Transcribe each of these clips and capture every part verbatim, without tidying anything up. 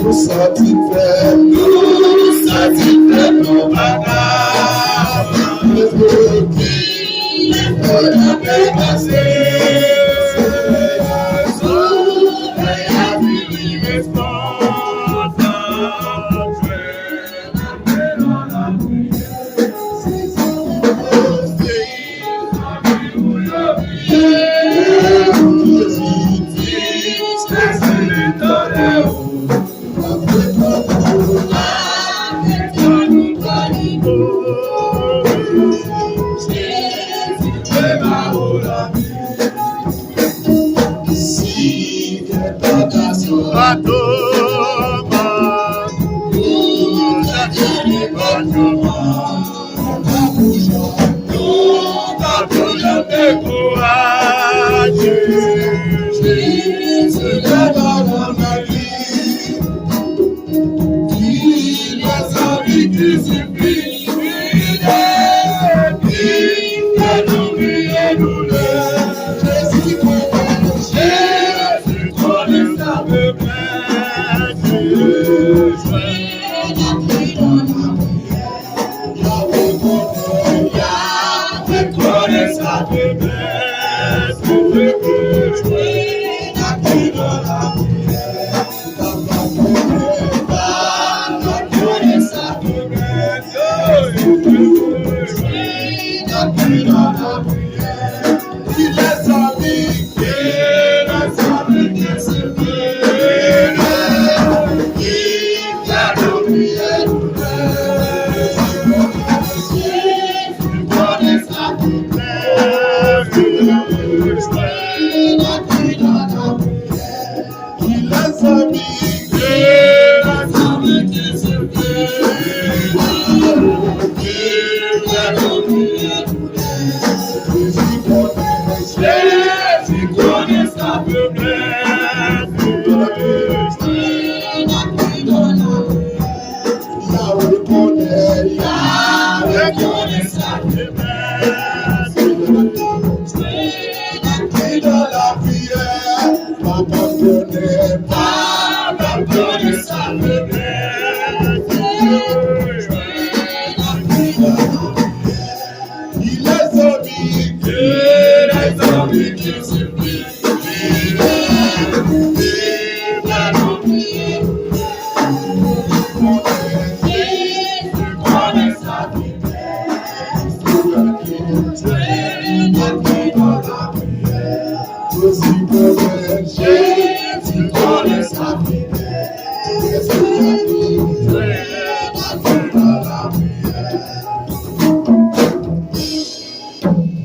Nou santi fèb, nou santi fèb, nou pa ka. Lefò n ap depase. Sovè a vini, responsab.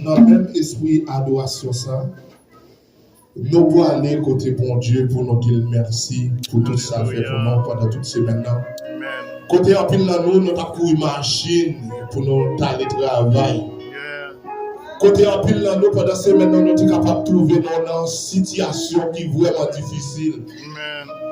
Nan menm espri adorasyon sa, nou prale kote Bondye pou nou di l mèsi pou tout sa l fè pou nou pandan tout semèn nan. Kote anpil nan nou, nou t ap kouri machin pou nou t ale travay. Kote anpil nan nou, pandan semèn nan, nou te kapab twouve nou nan sitiyasyon ki vrèman difisil.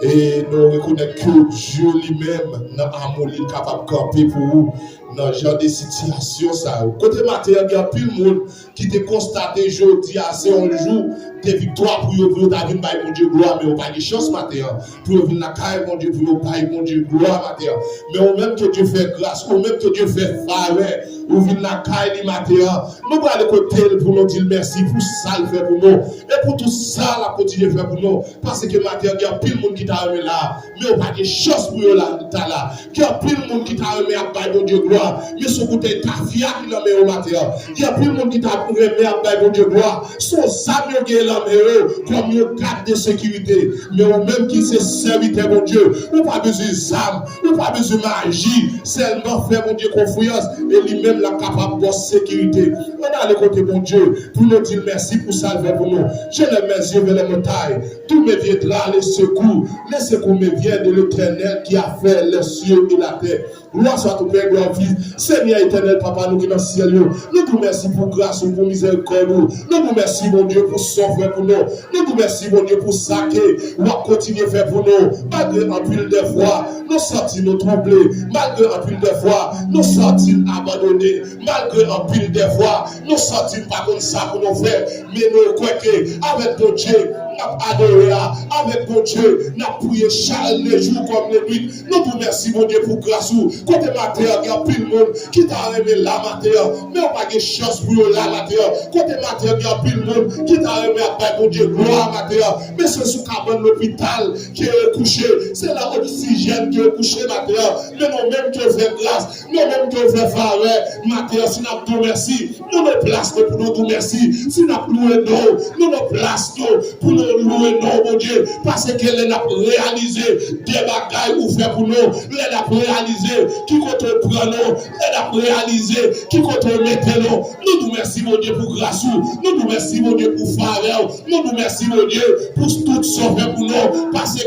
E nou rekonèt ke Dye li menm, nan amou li, li kapab kanpe pou ou nan jan de sitiyasyon sa yo. Kote maten an, gen anpil moun ki te konstate jodi a se yon jou de viktwa pou yo, pou yo ta vin bay Bondye glwa, men yo pa gen chans maten an pou yo vin lakay Bondye, pou yo bay Bondye glwa maten an. Men ou menm ke Dye fè gras, ou menm ke Dye fè favè, ou vin lakay li maten an. Nou prale kote l pou nou di l mèsi pou sa l fè pou nou e pou tout sa l ap kontinye fè pou nou. Paske maten an, gen anpil moun ki ta renmen la, men yo pa gen chans pou yo la, ta la. Gen anpil moun ki ta renmen ap bay Bondye glwa, men se yon boutèy tafya ki nan men yo maten an. Gen anpil moun ki ta renmen ap bay Bondye glwa, se yon zam yo gen nan men yo kòm yon gad de sekirite. Men ou menm ki se sèvitè Bondye, ou pa bezwen zam, ou pa bezwen maji, sèlman fè Bondye konfyans e li menm l ap kapab ba w sekirite. Ann ale kote Bondye pou nou di l mèsi pou sa l fè pou nou. Je lève mes yeux vers les montagnes. D'où me viendra le secours? Le secours me vient de l'Éternel qui a fait les cieux et la terre. Gloire soit au Père, gloire au Fils. Senyè Etènèl, Papa nou ki nan syèl yo, nou di w mèsi pou gras ou, pou mizèrikòd ou. Nou di w mèsi, Bondye, pou sa w fè pou nou. Nou di w mèsi, Bondye, pou sa ke w ap kontinye fè pou nou. Malgre anpil dèfwa, nou santi nou twouble. Malgre anpil dèfwa, nou santi n abandone. Malgre anpil dèfwa, nou santi n pa konn sa pou nou fè. Men nou kwè ke avèk Bondye, n ap adore a. Avèk Bondye, n ap priye chak lejou kòm lennwit. Nou di w mèsi, Bondye, pou gras ou. Kote maten an, gen anpil moun ki ta renmen la maten an, men yo pa gen chans pou yo la maten an. Kote maten an, gen anpil moun ki ta renmen ap bay Bondye glwa maten an, men se sou kabann lopital ke yo kouche, se nan oksijèn ke yo kouche maten an. Men nou menm ke w fè gras, nou menm ke w fè favè maten an, si n ap di w mèsi, nou nan plas nou pou nou di w mèsi. Si n ap lwe non w, nou nan plas nou pou nou lwe non w, Bondye, paske lè n ap reyalize de bagay ou fè pou nou, lè n ap reyalize ki kote w pran nou, lè n ap reyalize ki kote w mete nou, nou di w mèsi, Bondye, pou gras ou, nou di w mèsi, Bondye, pou favè w, nou di w mèsi, Bondye, pou tout sa w fè pou nou, paske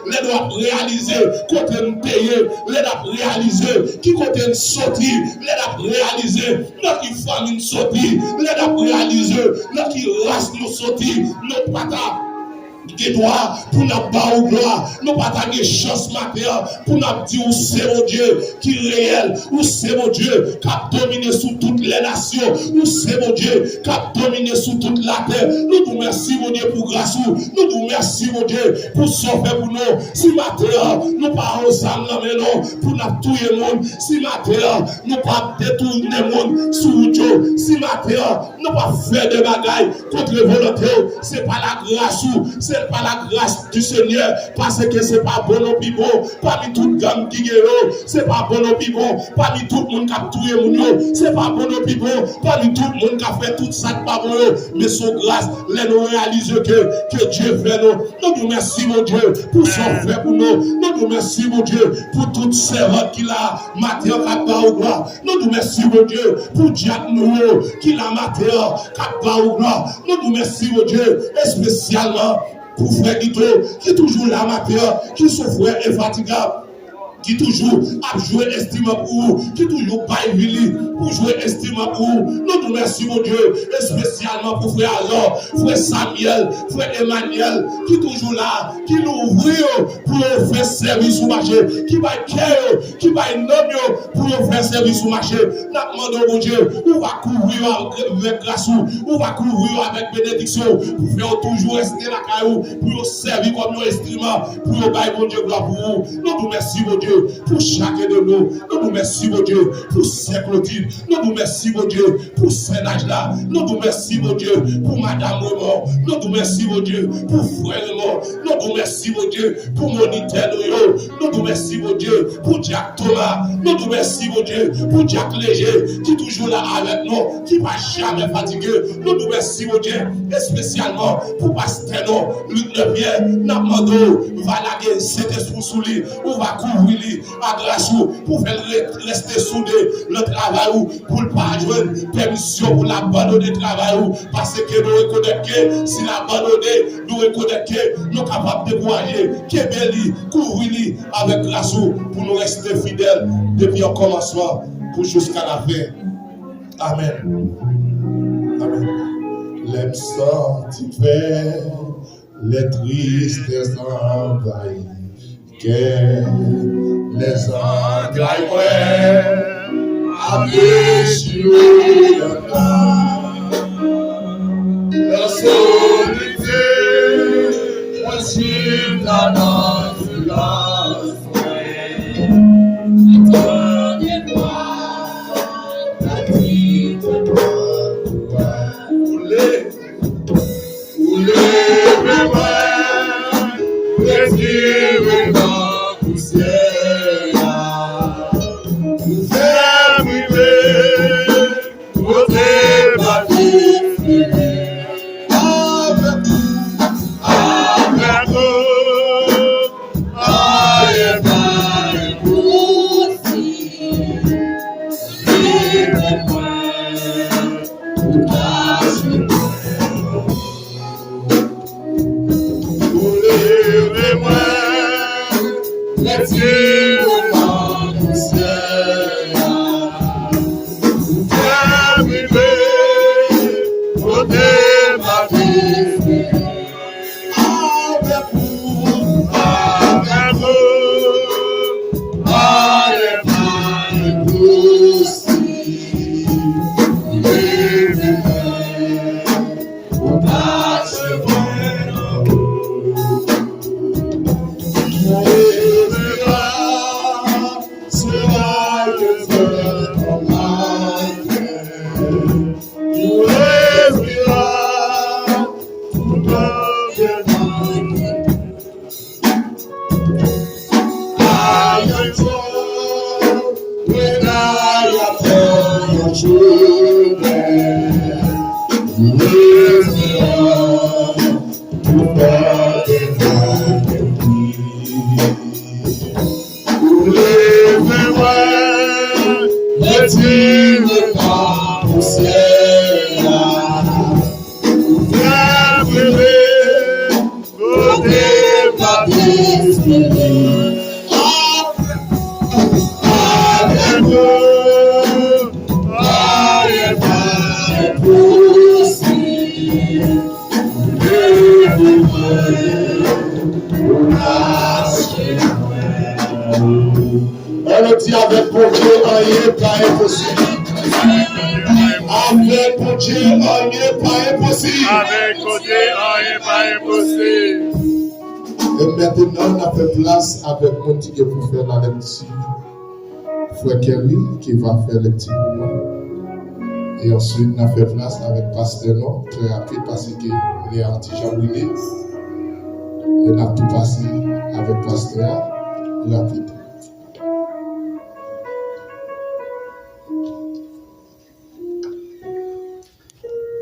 lè n ap reyalize kote n te ye, lè n ap reyalize ki kote n soti, lè n ap reyalize nan ki fanmi n soti, lè n ap reyalize nan ki ras nou soti, nou pa ta gen dwa pou n ap ba ou glwa, nou pa ta gen chans maten an pou n ap di ou se Bondye ki reyèl, ou se Bondye k ap domine sou tout lè nasyon, ou se Bondye k ap domine sou tout latè. Nou di w mèsi, Bondye, pou gras ou, nou di w mèsi, Bondye, pou sa w fè pou nou. Si maten an nou pa yon zam nan men nou pou n ap touye moun, si maten an nou pa ap detounen moun sou wout yo, si maten an nou pa ap fè de bagay kont volonte w, se pa lagras ou, se pa lagras du Seigneur, paske se pa bon nou pi bon pami tout gang ki gen yo, se pa bon nou pi bon pami tout moun k ap touye moun yo, se pa bon nou pi bon pami tout moun k ap fè tout sa k pa bon yo, men se yon gras lè nou reyalize ke, ke Dye fè nou. Nou di w mèsi, Bondye, pou sa w fè pou nou. Nou di w mèsi, Bondye, pou tout sèvant ki la maten an k ap ba ou glwa. Nou di w mèsi, Bondye, pou dyak nou yo ki la maten an k ap ba ou glwa. Nou di w mèsi, Bondye, espesyalman pou frè Guito ki toujou la maten an, ki se yon frè enfatigab, ki toujou ap jwe enstriman pou ou, ki toujou bay vi li pou jwe enstriman pou ou. Nou di w mèsi, Bondye, espesyalman pou frè Azò, frè Samuel, frè Emmanuel, ki toujou la, ki louvri yo pou yo fè sèvis ou mache, ki bay kè yo, ki bay nanm yo pou yo fè sèvis ou mache. N ap mande w, Bondye, ou va kouvri yo avèk gras ou, ou va kouvri yo avèk benediksyon ou, pou fè yo toujou rete lakay ou, pou yo sèvi kòm yon enstriman, pou yo bay Bondye glwa pou ou. Nou di w mèsi, Bondye, pou chaken de nou. Nou di w mèsi, Bondye, pou sè Claudine. Nou di w mèsi, Bondye, pou sè Najla. Nou di w mèsi, Bondye, pou madanm Raymond. Nou di w mèsi, Bondye, pou frè Raymond. Nou di w mèsi, Bondye, pou monitè nou yo. Nou di w mèsi, Bondye, pou dyak Thomas. Nou di w mèsi, Bondye, pou dyak Leje ki toujou la avèk nou, ki pa jamè fatige. Nou di w mèsi, Bondye, espesyalman pou pastè nou, Luc Lepierre. N ap mande w, va lage Sentespri w sou li, ou va kouvri li a gras ou, pou fè l re-, reste soude nan travay ou, pou l pa jwenn pèmisyon pou l abandone travay ou, paske nou rekonèt ke si l abandone, nou rekonèt ke nou kapab dekouraje. Kenbe li, kouvri li avèk gras ou pou nou reste fidèl depi an kòmansman pou jiska lafen. Amèn. Amèn. Lè m santi m fè, lè tristès anvayi kè, lè zantray mwen ap dechire anndan. Nan solite, mwen chita nan silans mwen. Tande vwa, pèdi konprann mwen. Ou leve mwen, retire nan pousyè a. Ou fè m rive kote m pa t espere. Avèk ou, avèk ou, Mwen la y ap fè yon jounen. Leve an pou fè devant. Ou leve mwen, retire m nan pousyè a. Ou fè m leve kote m pa t espere. Avèk ou, anyen pa enposib. Leve mwen, ou mache mwen. Ann di, avèk Bondye, anyen pa enposib. Avèk Bondye, anyen pa enposib. Avèk Bondye, anyen pa enposib. E mentnan, n ap fè plas avèk moun ki gen pou fè lalèkti. Frè Kerry ki va fè lèkti pou nou. E answit, n ap fè plas avèk pastè nou, trè rapid, paske lè a ti jan brile. E n ap tou pase avèk pastè a, rapid.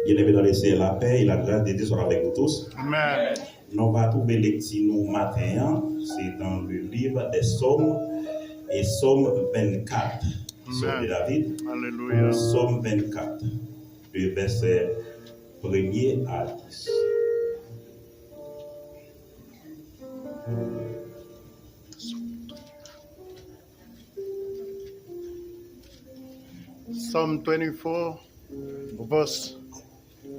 Bien-aimés dans le Seigneur, la paix et la grâce de Dieu soient avec vous tous. Amen. Nou va twouve lekti nou maten an, se dans le livre des Psaumes, e Sòm vennkat, Sòm de David. Alelouya. Sòm vennkat, de vèsè premye a dis. Psalm twenty-four, verse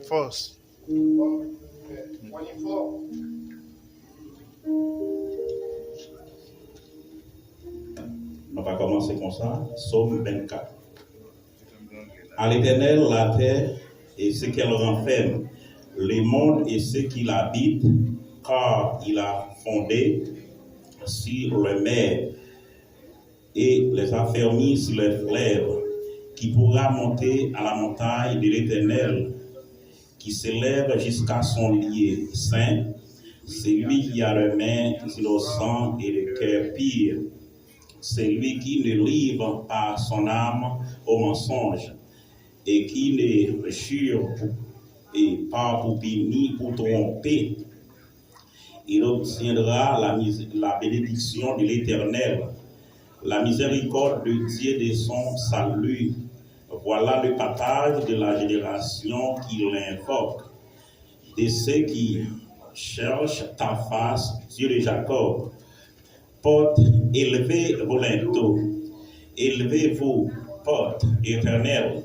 first. Nou va kòmanse konsa, Sòm vennkat. À l'Éternel, la terre et ce qu'elle renferme, le monde et ceux qui l'habitent, car il a fondé sur les mers et les a fermis sur les fleuves. Qui pourra monter à la montagne de l'Éternel, qui s'élève jusqu'à son lieu saint? Celui qui a les mains innocentes et le cœur pur, celui qui ne livre pas son âme au mensonge et qui ne jure pour, et pas pour punir, pour tromper. Il obtiendra la, mis- la bénédiction de l'Éternel, la miséricorde de Dieu de son salut. Voilà le partage de la génération qui l'invoque, de ceux qui cherchent ta face, Dieu de Jacob. Portes, élevez vos linteaux, élevez-vous, portes éternelles,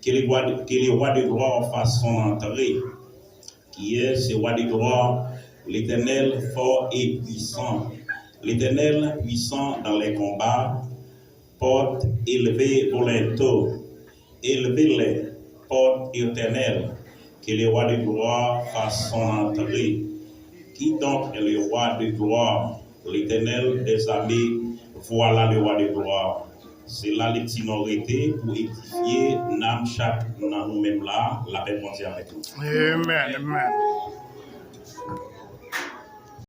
que le roi de, que le roi de gloire fasse son entrée. Qui est ce roi de gloire? L'Éternel fort et puissant, l'Éternel puissant dans les combats. Portes, élevez vos linteaux, élevez-les, portes éternelles, que le roi de gloire fasse son entrée. Qui donc est le roi de gloire? L'Éternel des armées, voilà le roi de gloire. Se la lekti nou rete pou edifye nanm chak nan nou menm la, lapè Bondye avèk nou. Amen, amen.